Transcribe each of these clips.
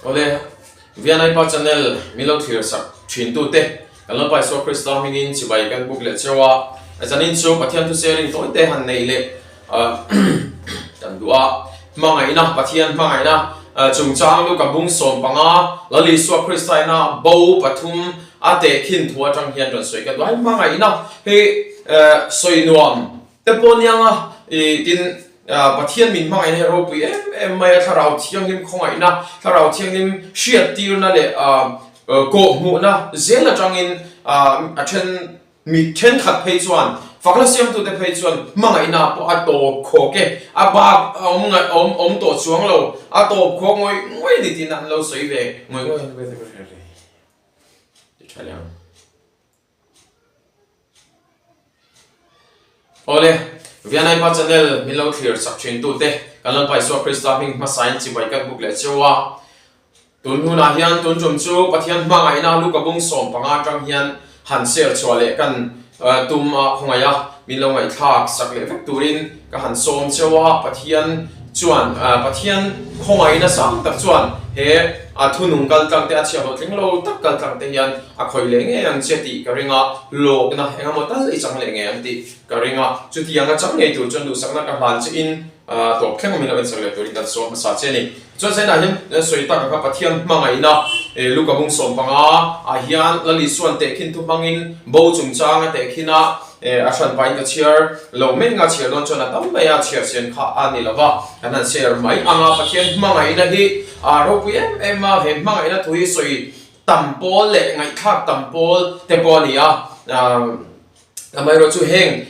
Awle, Vianaipa channel min lo thlir sak thin tute, kan Lalpa Isua Krista hmingin chibai kan buk leh cheu a, zanin chu Pathian thusering tawi te han neih leh kan duh a, hmangaihna, Pathian hmangaihna chungchang lu ka bung 15, Lal Isua Krista ina bo pathum a tehkhin thu atang hian rawn sawi ka duh a, hei hmangaihna hi sawi nuam Te pawh niang a, i tin Pathian min hmangaihna hi ropui em em mai a, Thlarau Thianghlim khawngaihna, Thlarau Thianghlim hriattirna leh kawhhmuhna zel atangin a then mi thenkhat phei chuan fakna siamtute phei chuan hmangaihna pawh a tawp khawk e, a bak a awm ngaih awm awm tawh chuang lo, a tawp khawk ngawih ngawih a ni tiin an lo sawi ve ngawih ngawih a ni. Ti tha leh ang. Awle, Vianaipa channel min lo thlir chak thin tute, kan Lalpa Isua Krista hming hmasain chibai kan buk leh cheu a. Tun hunah hian tun tum chu Pathian hmangaihna Luka bung 15 atang hian han share chhuah leh kan tum a khawngaih a, min lo ngaihthlak sak leh vek turin ka han sawm cheu a. Pathian chuan Pathian khawngaihna sang tak chuan he a thunung kaltlang te a chhiah hlawhtling lo tak kaltlang te hian A khawih leh ngei ang che tih ka ring a, lawkna eng emaw tal i chang leh ngei ang tih ka ring a. Chutiang a chang ngei tur chuan duhsakna ka hlan che in tawp thleng awmin lo ensak leh turin kan sawm hmasa che a ni. Chuan Zainah hian sawi tak ang kha Pathian hmangaihna Luka bung 15 ah hian Lal Isuan tehkhin thu hmangin bo chungchang a tehkhin a, a hran pahin ka chhiar lo mai anga chhiar dawn chuan a tam mai a, chhiar sian kha a ni lo va, kan han share mai ang a. Pathian hmangaihna hi a ropui em em a, he hmangaihna thu hi sawi Tam pawl leh ngaihthlak tam pawl te pawh a ni a, amaherawh chu heng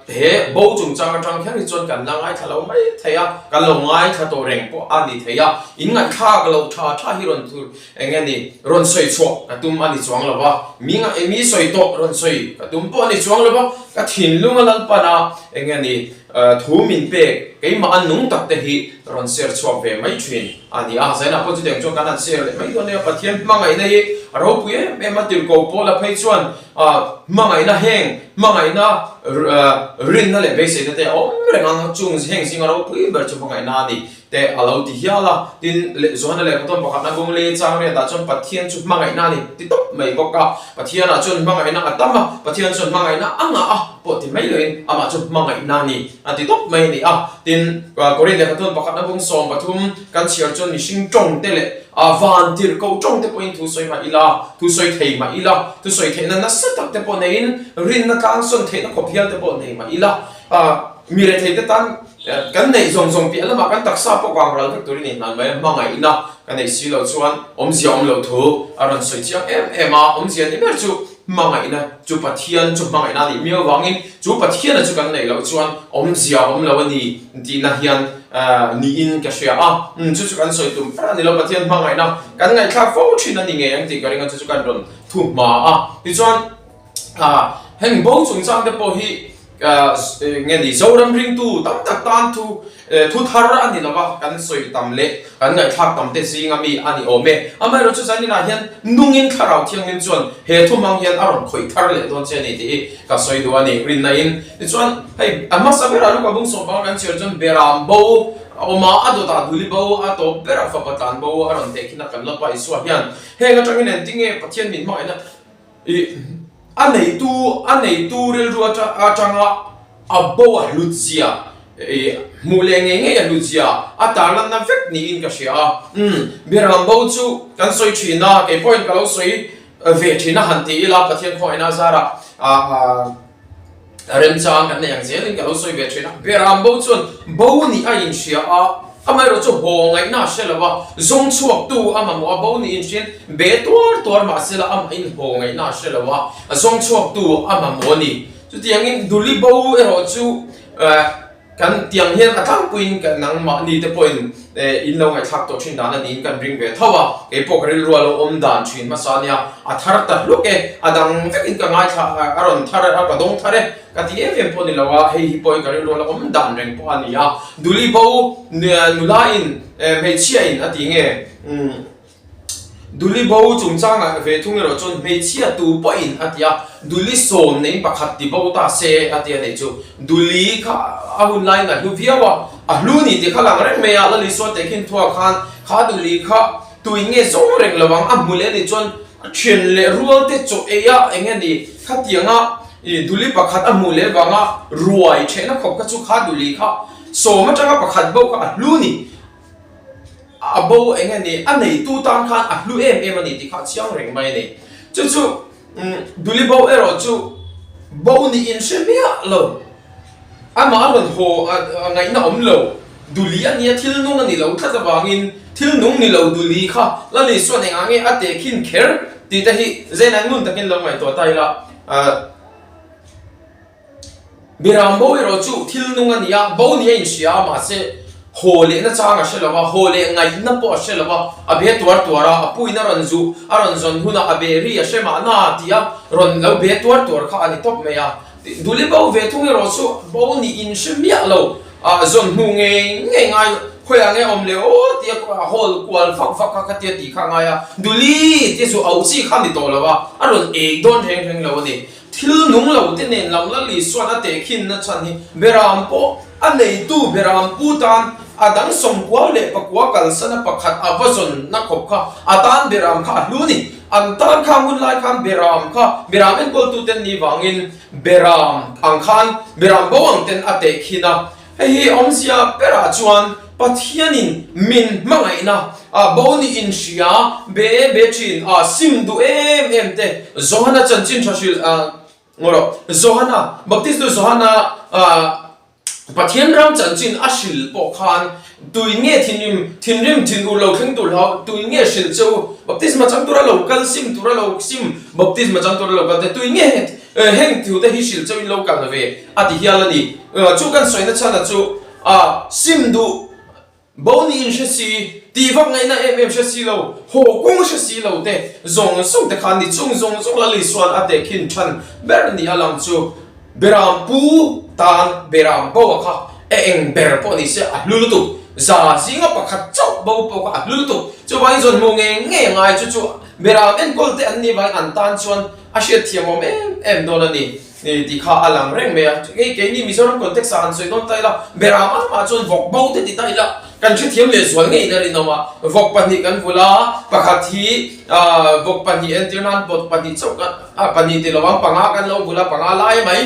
he bo chungchang atang kher hi chuan kan la ngaithla lo mai thei a, kan lo ngaithla tawh reng pawh a ni thei a, in ngaihthlak lo tha tha hi rawn thur eng nge ni rawn sawi chhuah ka tum a ni chuang lo va, mi mi sawi tawh rawn sawi ka tum pawh a ni chuang lo va, ka thinlung a lalpan a eng nge ni Thu min pek, keimah a nung tak te hi rawn share chhuak ve mai thin a ni a. Zainah pawh chutiang chuan kan han share leh mai dawn nia. Pathian hmangaihna hi a ropui em em a, tirhko Paula phei chuan hmangaihna heng, hmangaihna rinna leh beiseina te a awm reng ang, chung heng zinga ropui ber chu hmangaihna a ni te a lo ti hial a. Tin, Johana lehkhathawm pakhatna bung lei chang riatah chuan Pathian chu hmangaihna a ni ti tawp mai bawk a. Pathianah chuan hmangaihna a tam a, Pathian chuan hmangaihna a ngah a pawh ti mai loin amah chu hmangaihna a ni a ti tawp mai a ni a. Tin, Korin lehkhathawn pakhatna bung 13 kan chhiar chuan mihring tawng te leh van tirhkoh tawng te pawhin thu sawi mah ila, thu sawi thei mah ila, thu sawi theihna nasa tak te pawh neiin rinna tlangsawn theihna khawp hial te pawh nei mah ila, mi rethei te tan Kan neih zawng zawng piah lamah kan taksa pawh vang ral vek turin inhlan mai a, hmangaihna ka neih si loh chuan awmzia awm loh thu a rawn sawi chiang em em a, awmzia ni ber chu hmangaihna chu Pathian chu hmangaihna a nih miau vangin chu Pathiana chu kan neih loh chuan awmzia awm lo a ni tihna hian niin ka hria a, chu chu kan sawi tum ber a ni lo, Pathian hmangaihna kan ngaihthlak fo thin a ni ngei ang tih ka ring a, chu chu kan rawn thu hma a, tichuan heng bo chungchang te pawh hi Nge ni, Zoram ringtu tam tak tan thu thu thar a ni lova, kan sawi tam leh kan ngaihthlak tam te zinga mi a ni awm e. Amaherawh chu zaninah hian nungin Thlarau Thianghlim chuan he thu hmang hian a rawn khawih thar leh dawn che a ni tih hi ka sawi duh a ni rinna in. Tichuan hei a hmasa berah Luka bung 15 kan chhiar chuan Beram bo a awm a, a dawtah Duli bo a tawp berah Fapa tlan bo a rawn tehkhin a kan Lalpa Isua hian heng atangin engtinge Pathian min hmangaihna I a neitu a neitu rilru atanga a bo a hlut zia i hmuh leh ngei ngei a hlut zia a tarlanna vek niin ka hria a. Umm Biaram bo chu kan sawi thin a, kei pawhin ka lo sawi ve thin a han ti ila Pathian khawngaihna zarah ah Remchang kan nei ang zelin ka lo sawi ve thin a, Beram bo chuan bo nih a inhria a, amaherawh chu haw ngaihna a hre lo a, zawng chhuaktu a mamawh a, bo nih inhriain be tuar tuar mahsela amahin haw ngaihna a hre lo a, zawng chhuaktu a mamawh a ni. Chutiangin Duli bo erawh chu Kan tiang hian a tlangpuiin ka nangmahni te pawhin in lo ngaihthlak tawh thin dan a niin kan ring ve tho a, kei pawh ka rilru a lo awm dan thin hmasa a nia, a thar ta hluk e, a dang vekin ka ngaithla a rawn thar a ka dawng thar e ka ti em em pawh a ni lo a, hei hi pawhin ka rilru a lo awm dan reng pawh a ni a, Duli bo nula in hmeichhia in a ti nge? Duli bo chungchangah ve thung erawh chuan hmeichhia tu pawhin a ti a, Duli sawn nei pakhat ti bo ta se a ti a nih chu. Duli kha a hun laiin a hlu viau a, a hlu ni tih kha lang reng mai a, Lalisua tehkhin thuah khan kha Duli kha. Tuin nge zawng reng lo ang, a hmu leh a nih chuan a thian leh rual te chaw ei a eng nge ni khatianga ih duli pakhat a hmuh leh vanga ruai thehna khawp kha chu kha duli kha sawm atanga pakhat bo kha a hlu ni. A bo eng nge ni a neitu tan khan a hlu em em a ni tih kha a chiang reng mai a ni. Chu chu duli bo erawh chu bo nih in hre miah lo. Amah a rawn haw a ngaihna awm lo. Duli a nia thil nung a ni lo tlat avangin thil nung ni lo duli kha la ni chuan engah nge a tehkhin kher tih te hi Zainah ngun takin lo ngaihtuah ta ila. Biram bo erawh chu thil nung a ni a, bo ni a inhria a mahse haw lehna chang a hre lo a, haw leh ngaihna pawh a hre lo a, a be tuar tuar a, a puin a rawn zuh a rawn zawn hunah a be ri a hre mahna tih a rawn lo be tuar tuar kha a ni tawp mai a. Duli bo ve thung erawh chu bo nih in hre miah lo, zawn hmu ngei ngei ngai khawiah nge awm leh aw tia hawl kual vak vak kha khatia tih kha a ngai a, Duli tia chu auh chi kha a ni tawh lo a, a rawn ei dawn reng reng lo a ni. Thil nung lo te nen lam Lal Isua'n a tehkhin na chhan hi Beram pawh a neitu Beram pu tan a dang sawmkua leh pakua kalsana pakhat a va zawn na khawp kha a tan Beram kha a hlu ni. An tan kha hun lai khan Beram kha Beram enkawltu ten ni vangin Beram ang khan Beram bo ang ten a tehkhin a. Hei hi awmzia berah chuan Pathianin min hmangaihna a bo ni inhria be be thin a sim duh em em te Johana chanchin tha hrilh ngaw rawh. Johana, Baptistu Johana Pathian ram chanchin a hrilh pawh khan tuin nge thinrim thinrim thin ur lo thleng tur hlau tuin nge hrilh che u Baptisma chang tura lo kal sim tura lo sim Baptisma chang tura lo kal te tuin nge Heng thu te hi hrilh chauhin lo kal ve a ti hial a ni. Chu kan sawina chhana chu sim duh bo niin hre si, tih vak ngaihna em em hre si lo, haw kawng hre si lo te zawng zawng te khan ni chung zawng zawng Lal Isua'n a tehkhin than ber ni a lang chu Beram pu tan Beram bo a kha e eng ber pawh ni se a hlu lutuk, za zinga pakhat chauh bo pawh kha a hlu lutuk. Chuvangin zawn hmuh ngei ngei a ngai chu chu Beram enkawl te an nih vangin an tan chuan A hriatthiam awm em em dawn a ni tih kha a lang reng mai a. Hei keini Mizoram context ah han sawi dawn ta ila, Beram amah chuan vawk bo te ti ta ila kan hrethiam leh zual ngeiin a rinawm a. Vawk pahnih kan vul a, pakhat hi vawk pahnih entir nan bawt pahnih chauh kan pahnih ti lovang panga kan lo vul a, panga lai mai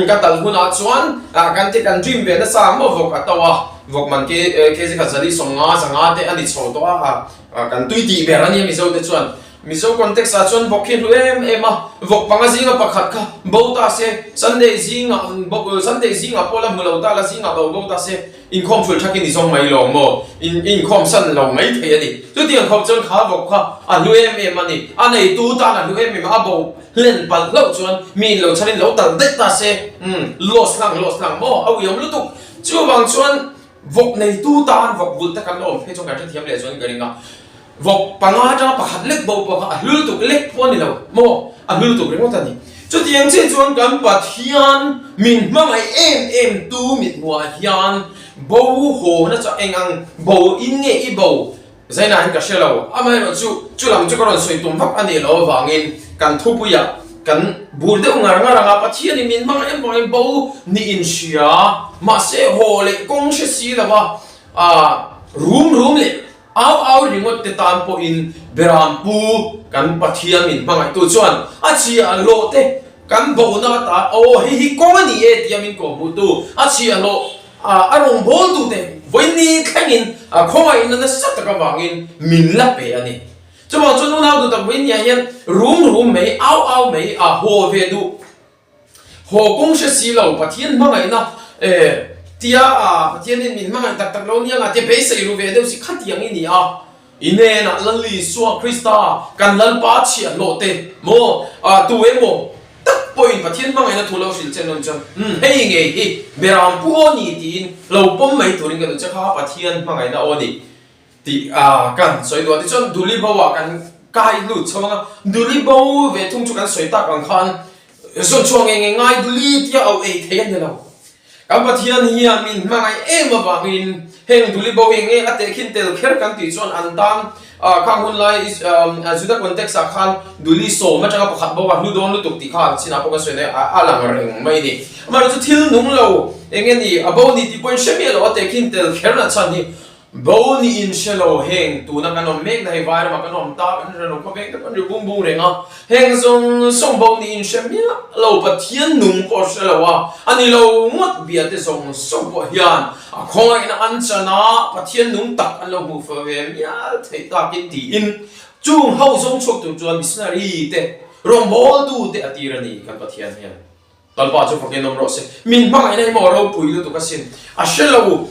ka tal hunah chuan kan ti kan dream ve nasa ang maw vawk a to a, vawk man kg khat zali sawmnga zanga te a ni chho tawh a, kan tui tih ber a nia Mizo te chuan. Mizo context ah chuan vawk hi hlu em em a, vawk panga zinga pakhat kha bo ta se, Sunday zingah bo Sunday zingah pawh la hmu lo ta la zingah bo bo ta se, inkhawm hrul thakin i zawng mai lo maw? In inkhawm san lo mai thei a ni. Chutiang khawp chuan kha vawk kha a hlu em em a ni. A neitu tan a hlu em em a, a bo hlen palh hlauh chuan mi in lo chhanin lo tal daih ta se, umm loss hlang loss hlang maw? A uiawm lutuk. Chuvang chuan vawk neitu tan vawk vulh te kan la awm phei chuan kan hrethiam leh chuan ka ring a. Vawk panga atanga pakhat lek bo pawh kha a hlu lutuk lek pawh a ni lo maw? A hlu lutuk ringawt a ni. Chutiang chiah chuan kan Pathian min hmangaih em em tu mithmuhah hian bo hawna chu eng ang bo in nge i bo zainah hian ka hre lo. Amaherawh chu chu lam chu ka rawn sawi tum vak a nih loh avangin kan thupuiah kan bur deuh ngar ngar ang a, Pathianin min hmangaih em vangin bo nih inhria mahse haw leh kawng hre si lova rum rum leh Au au ringawt te tan pawhin Beram pu kan Pathian min hmangaihtu chuan a chhiahhlawh te kan bohna ata aw hei hi kawng a ni e tia min kawhhmuhtu a chhiahhlawh a rawngbawltu te vawiin thlengin a khawngaihna nasa tak avangin min la pe a ni. Chuvang chuan unau duh tak vawiin niah hian rum rum mai au au mai a haw ve duh Haw kawng hre si lo, Pathian hmangaihna eh tia a Pathianin min hmangaih tak tak lo nia nga tia beisei ru ve deuh si khatiang i ni a. I hnenah Lal Isua Krista kan Lalpa chhiahhlawh te maw ah tu emaw tak pawhin Pathian hmangaihna thu lo hrilh che nun chuan umm hei ngei hi Beram pu aw ni tiin lo pawm mai turin ka duh che kha Pathian hmangaihna aw ni. Tih a kan sawi duh a, tichuan Duli bo ah kan kai lut chho ang a, Duli bo ve thung chu kan sawi tak ang khan zawn chhuah ngei ngei ngai Duli tia auh ei thei a ni lo. Kan Pathian hian min hmangaih em avangin heng Duli bo hi nge a tehkhin tel kher kan tih chuan an tan khang hun lai Juda context ah khan Duli sawm atanga pakhat bo a hlu dawn lutuk tih kha an chinah pawh kan sawi na a lang reng mai a ni. Amaherawhchu thil nung lo eng nge ni a bo ni tih pawhin hre miah lo a tehkhin tel kher na chhan hi. Bo niin hre lo heng tuna kan awm mek na hei vai ramah kan awm ta kan hre lo khawveng te pawh an ri bung bung reng a, heng zawng zawng bo niin hre miah lo Pathian nung pawh hre lo a, a ni lo ngawt bia te zawng zawng pawh hian a khawngaihna an chan a, Pathian nung tak an lo hmuh fo ve mial theih takin tiin chung ho zawng chhuak tur chuan missionary te rawngbawltu te a tir a ni kan Pathian hian. Lalpa chu fakin awm rawh se. Min hmangaihna hi maw ropui lutuk asin. A hre lo,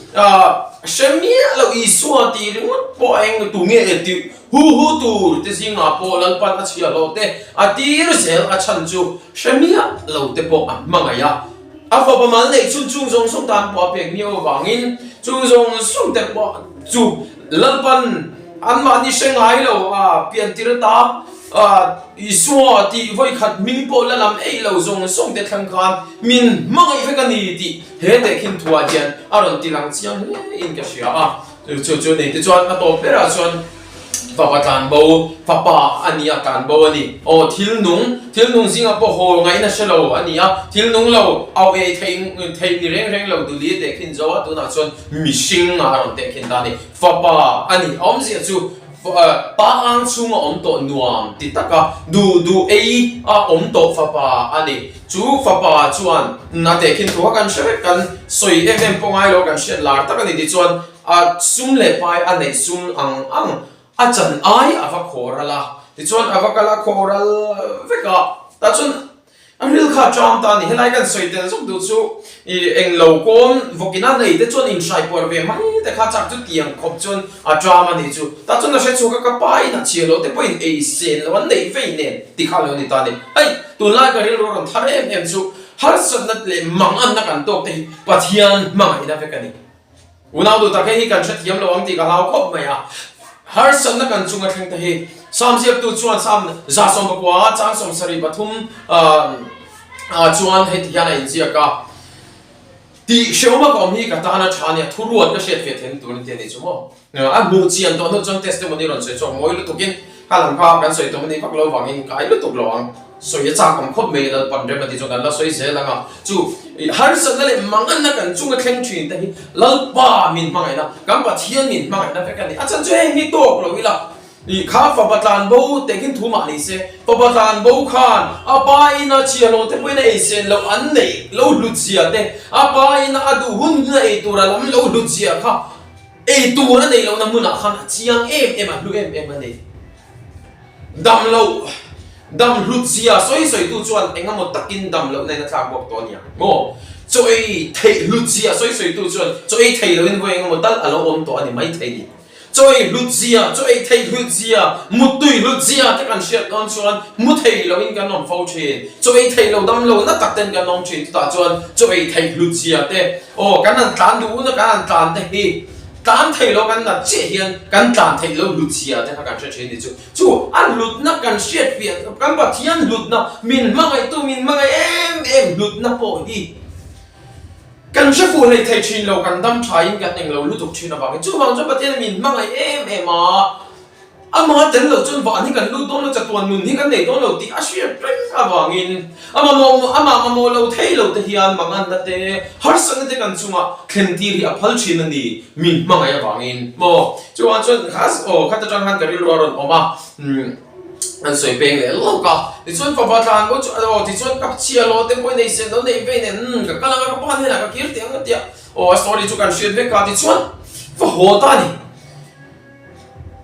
hre miah lo Isua tih ringawt pawh a eng tu nge e tih hu hu tur te zingah pawh Lalpan a chhiah hlawh te a tir zel a chhan chu hre miah lo te pawh a hmangaih a. A fapa mal neih chhun chung zawng zawng tan pawh a pek miau avangin chung zawng zawng te pawh chu Lalpan anmahni hre ngai lo a piantir ata Isua tih vawikhat hming pawh la lam eih lo zawng zawng te thleng khan min hmangaih vek a ni tih he tehkhin thuah hian a rawn ti lang chiang hle in ka hria a. Chu chu ni tichuan a tawp berah chuan fapa tlan bo, fapa a ni a tlan bo a ni. Aw thil nung, thil nung zingah pawh haw ngaihna hre lo a ni a, thil nung lo au ei theih theih ni reng reng lo duli a tehkhin zo a, tunah chuan mihring ah a rawn tehkhin ta a ni. Fapa a ni, a awmzia chu Pa ang chhunga awm tawh nuam ti taka duh duh ei a awm tawh fapa a ni. Chu fapa chuan a tehkhin thu kha kan hre vek, kan sawi em em pawh ngai lo, kan hriat lar tak a ni tichuan a sum leh pai a neih sum ang ang a chan ai a va khawral a, tichuan a va kal a khawral vek a, tah chuan A ril kha a ṭam ta a ni. Helai kan sawi tel zawk duh chu i eng lo kawn vawkina nei te chuan inhrai puar ve mai te kha chak chu tiang khawp chuan a ṭam a nih chu. Tah chuan a hre chhuak a, ka pa in a chhiah lo te pawhin ei sen lo an neih vei nen ti kha lo ni ta a ni. Hei, tunlai ka rilru a rawn thar em em chu harsatna leh manganna kan tawk te hi Pathian hmangaihna vek a ni. Unau duh tak hei hi kan hrethiam lo ang tih ka hlau khawp mai a. Harsatna kan chunga thleng te hi Sam ziaktu chuan Sam 119 chang 73 chuan heti hian a inziak a, Tih hrehawma ka awm hi ka tan a tha nia, thuruat ka hriat fiah theihna tur an ti a nih chu maw. A hmuh chian tawh hnu chuan testimony rawn sawi chhuak mawi lutukin kha lam kha kan sawi tum a nih vak lo vangin kai lutuk lo ang. Sawi a chak awm khawp mai Lalpan rem a tih chuan kan la sawi zel ang a, chu harsatna leh manganna kan chunga thleng thin te hi Lalpa min hmangaihna, kan Pathian min hmangaihna vek a ni. A chhan chu heng hi tawk lo ila, ih kha fapa tlan bo tehkhin thu mah ni se, fapa tlan bo khan a pa ina chhia lo te pawhin a ei sen loh an neih lo hlut zia te, a pa ina a duh hun hun a ei tur a lam lo hlut zia kha ei tur a neih lohna hmunah khan a chiang em em a, hlu em em a ni. Dam loh, dam hlut zia sawi sawitu chuan eng emaw takin dam loh nen a thlak bawk tawh a nia maw? Chaw ei theih hlut zia sawi sawitu chuan chaw ei thei loin vawi eng emaw tal a lo awm tawh a ni maithei ni. Chaw ei hlut zia, chaw ei theih hlut zia, muttui hlut zia te kan hriat dawn chuan mu thei loin kan awm fo thin. Chaw ei theih lo dam lo na tak ten kan awm thin. Chutah chuan chaw ei theih hlut zia te, aw kan han tlan duh una kan han tlan te hi, Tlan thei lo kan nat chiah hian kan tlan theih lo hlut zia te kha kan hre thin ni chu. Chu a hlutna kan hriat piah kan Pathian hlutna min hmangaihtu min hmangaih em em hlutna pawh hi kan hre fuh hlei thei thin lo kan dam tha in kan englo lutuk thin avangin chuvang chuan Pathian min hmangaih em em a. Amah tel lo chuan van hi kan lut dawn lo, chatuan nun hi kan nei dawn lo tih a hriat reng avangin a mamawh amah mamawh lo thei lo te hian manganna te, harsatna te kan chungah thlen tir hi a phal thin a ni, min hmangaih avangin maw. Chuvang chuan kha aw khat atang khan ka rilru a rawn awm a, umm an sawi peng leh lawk a, tichuan fapa tlan pawh chu aw tichuan ka chhia lo te pawhin ei sen lo neih vei nen umm ka kal ang a ka pa hnenah ka kir teh ang a tia aw a story chu kan hriat vek a tichuan va haw ta a ni.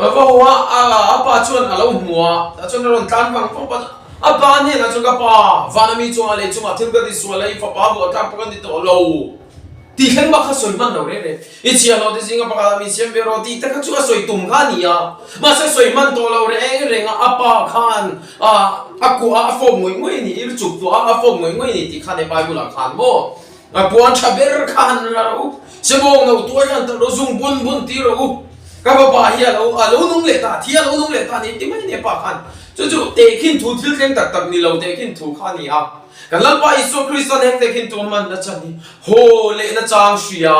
A va haw a, a pa chuan a lo hmu a, tah chuan a rawn tlan vang vang pawh a pa hnenah chuan ka pa, vana mi chungah lei chungah thil ka ti sual a, i fapa vuah tlak pawh ka ni tawh lo tih thleng bak kha sawi hman lo reng reng. I chhiahhlawh te zinga pakhat ah min siam ve rawh tih te kha chu a sawi tum kha a ni a, mahse sawi hman tawh lo reng reng a, a pa khan a kuah a, a fawp ngawih ngawih a ni, i chuk tuah a, a fawp ngawih ngawih a ni tih kha ne Bible ah khan maw A puan tha ber kha han la rawh u, Sebawng no tuai han ta rawh, zung bun bun ti rawh u, ka fapa hi a lo a lo nung leh ta, thi a lo nung leh ta ni ti mai nia pa khan. Chu chu tehkhin thu thil thleng tak tak ni lo tehkhin thu kha a ni a. Kan Lalpa Isua Kristan heng tehkhin thu a hman na chan hi haw leh na chang hria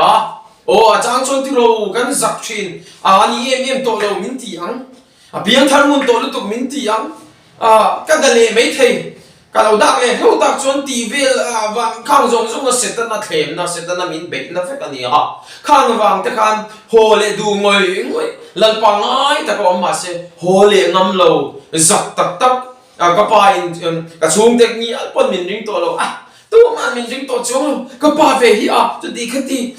aw a chang chuan ti rawh u kan zak thin a a ni em em tawh lo min ti ang, a piangthar ngun tawh lutuk min ti ang, a ka da leh mai thei. Ka lo dak leh hlauh tak chuan tih vel vang khang zawng zawng a Setana thlemna, Setana min beihna vek a ni a. Khang vang te khan haw leh duh ngawih ngawih, Lalpa ngai tak a awm mahse haw leh ngam lo, zak tak tak ka pa in ka chhungte ngial pawn min ring tawh lo a, tumah min ring tawh chuang lo, ka pa ve hi a chuti khati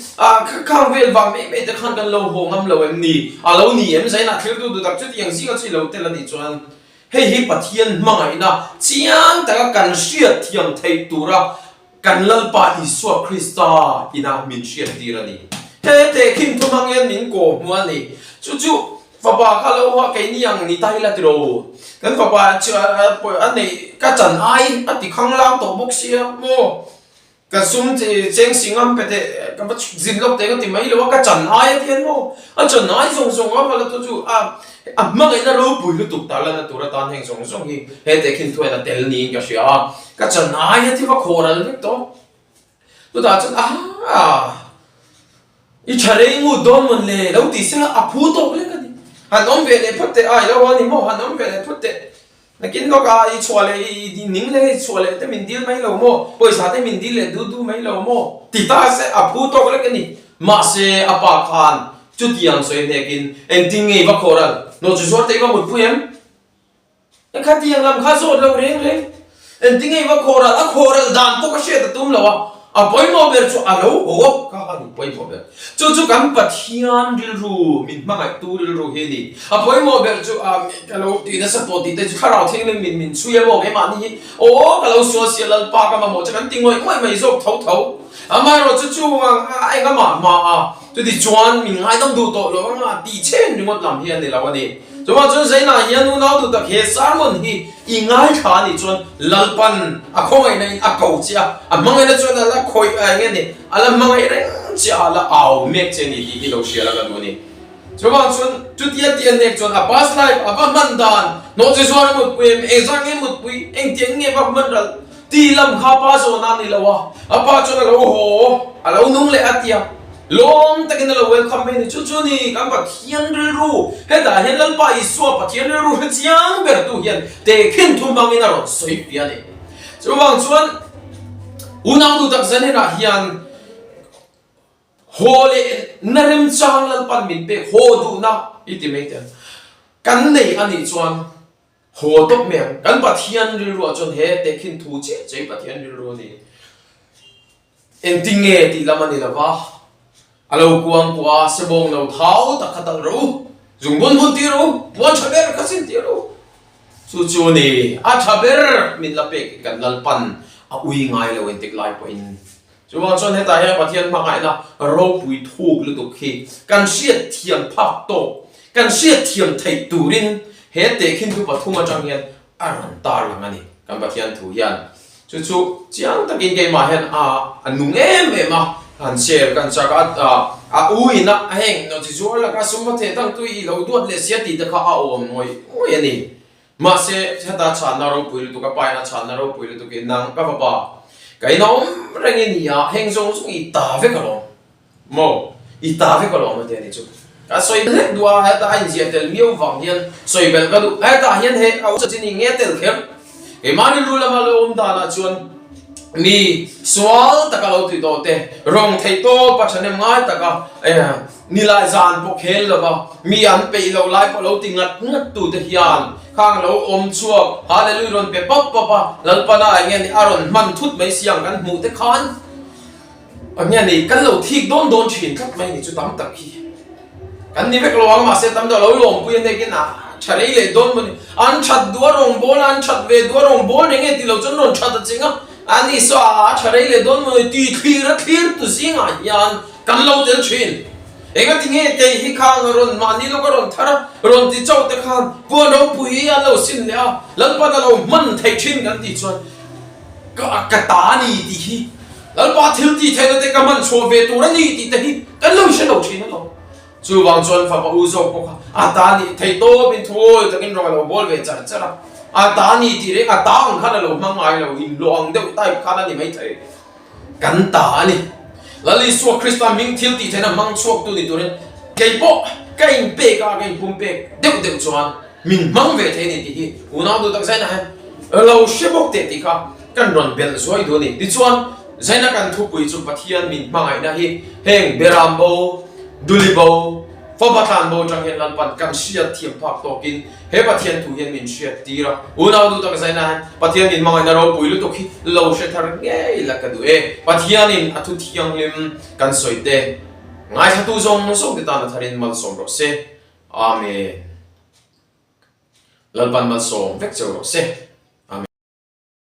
khang vel vang mai mai te khan kan lo haw ngam lo em ni? A lo ni em? Zainah thiltu duh tak chutiang zinga chu i lo tel a nih chuan Hei hi Pathian hmangaihna chiang taka kan hriatthiam theih tura kan Lalpa Isua Krista ina min hriattir a ni. He tehkhin thu hmang hian min kawh hmu a ni. Chu chu fapa kha lo a keini ang ni ta ila tiraw? Kan fapa chu a neih ka chan ai a ti khanglang tawh bawk sia maw? Ka sum cheng si ngam pe teh, ka va zin lawk teh ka ti mai lo a, ka chan ai a tian maw? A chan ai zawng zawng a vala tu chu a a hmangaihna ropui lutuk ta lanna tur atan heng zawng zawng hi he tehkhin thuain a tel niin ka hria a, ka chan ai a ti va khawh ral vek tawh. Chutah chuan ahaa i tha rei ngut dawn mawn le lo ti sela a phu tawk lek a ni. Han awm ve leh phawt teh a i lo a ni maw? Han awm ve leh phawt teh. Nakin lawk a i chhuah leh i ning leh i chhuah leh te min dil mai lo maw? Pawisa te min dil leh du du mai lo maw? Ti ta se a phu tawk lek a ni. Mahse a pa khan chutiang sawi hnekin engtin nge i va khawh ral? Nawh chu zuar te i va mutpui em? Khatiang lam kha zawt lo reng reng. Engtin nge i va khawh ral? A khawh ral dan pawh ka hriat a tum lo a, a pawimawh ber chu a lo haw kha a ni pawimawh ber. Chu chu kan Pathian rilru, min hmangaihtu rilru hi a ni. A pawimawh ber chu a ka lo tih nasa tawh tih te chu thlarau thianghlim min min chhui a maw keimahni hi aw ka lo sual sia Lalpa ka mamawh che kan ti ngawih ngawih mai zawk tho tho. Amaherawh chu chuvang a engamah hma a chuti chuan min ngaidam duh tawh lo anga tih chhen ringawt lam hi a ni lo a ni. Chuvang chuan Zainah hian unau duh tak he sermon hi i ngaithla a nih chuan Lalpan a khawngaihna in a ko che a, a hmangaihna chuan a la khawih a eng nge ni a la hmangaih reng che a, a la au mek che a ni tih hi lo hria la ka duh a ni. Chuvang chuan chutia tih a hnek chuan a past life a va hman dan, hnawh che zuar a mutpui em, engzah nge mutpui, engtiang nge va hman ral tih lam kha pa zawhna a ni lo a, a pa chuan a lo haw, a lo nung leh a tia, lawm takin a lo welcome mai a ni. Chu chu ni kan Pathian rilru, hetah hian Lalpa Isua Pathian rilru hre chiang ber tu hian tehkhin thu hmangin a rawn sawi piah a ni. Chuvang chuan unau duh tak zanenah hian, Haw leh na remchang Lalpan min pek haw duhna i ti mai teh. Kan nei a nih chuan haw tawp mai ang. Kan Pathian rilruah chuan he tehkhin thu chiah chiah hi Pathian rilru a ni. Engtin nge tih lam a ni lo va, a lo kuang kuah a, sebawng lo thau tak kha talh rawh u, zungbun bun tir rawh u, puan tha ber kha sin tir rawh u. Chu chu ni, a tha ber min la pek hi kan Lalpan a ui ngai lo engtik lai pawhin. Chuvang chuan hetah hian Pathian hmangaihna ropui thuk lutuk hi kan hriat thiam phak tawk, kan hriat thiam theih turin he tehkhin thu pathum atang hian a rawn tar lang a ni. Kan Pathian thu hian chu chu chiang takin keimah hian a a nung em em a, han share kan chak a, a u ina heng nawhchi zuar laka sum va theh dang tui i lo duat leh sia tih te kha a awm ngawih ngawih a ni. Mahse, heta chhanna ropui lutuk, a paina chhanna ropui lutuk hi nang ka fapa, ka inawm reng i ni a, heng zawng zawng i ta vek alawm. Maw? I ta vek alawm a ti a ni chu. Ka sawi hlek duh a, heta a inziah tel miau vang hian sawi belh ka duh. Hetah hian he a u chanchin hi nge tel kher? Keimah rilru lama lo awm danah chuan mi sual taka lo tih tawh te, rawng theih tawpa thahnem ngai taka Nilai zan pawh khel lova mi an peih loh lai pawh lo ti ngat ngat tu te hian khang lo awm chhuak Hallelujah rawn pe pap pap a, Lalpana eng nge ni a rawn hman thut mai si ang kan hmuh te khan eng nge ni kan lo thik dawn dawn thin tlat mai ni chu tam tak hi kan ni vek lo ang mahse tam deuh lo lawmpui a hnekin a tha rei leh dawn maw ni an that duh a rawngbâwl a an that ve duh a rawngbâwl reng nge ti lo chuan rawn that a ching a ani saw a tha rei leh dawn maw ni tih thlir a thlir tu zingah hian Kan lo tel thin. Engati nge kei hi khang a rawn mahni lawk a rawn thar a, rawn ti chauh te khan puan ropui hi an lo sin leh a, Lalpan a lo hman theih thin kan tih chuan ka ka ta a ni tih hi Lalpa thil tih theihna te ka hman chhuah ve tur a ni tih te hi kan lo hre lo thin alawm. Chuvang chuan fapa u zawk pawh kha a ta nih theih tawpin thuawi takin rawn a lo bawl ve char char a, a ta a ni tih reng a ta ang khan a lo hmang ngai lo, inhlawh ang deuh type khan a ni maithei. Kan ta a ni. Lal Isua Krista hming thil tih theihna hmang chhuaktu ni turin kei pawh ka inpek a, ka inpumpek deuh deuh chuan min hmang ve thei a ni tih hi unau duh tak zainah hian. Lo hre bawk teh tih kha kan rawn belh zuai duh a ni. Tichuan, Zaina kan thupui chu Pathian min hmangaihna hi heng Beram bo, Duli bo, Fapa tlan bo atang hian Lalpan kan hriat thiam phak tawkin he Pathian thu hian min hriat tir a. Unau duh tak Zaina hian Pathian min hmangaihna ropui lutuk hi lo hre thar ngei la ka duh e. Pathianin a thu thianghlim kan sawi te ngaithlatu zawng zawng te tan a tharin malsawm rawh se. Amen. Lalpan malsawm vek cheu rawh se.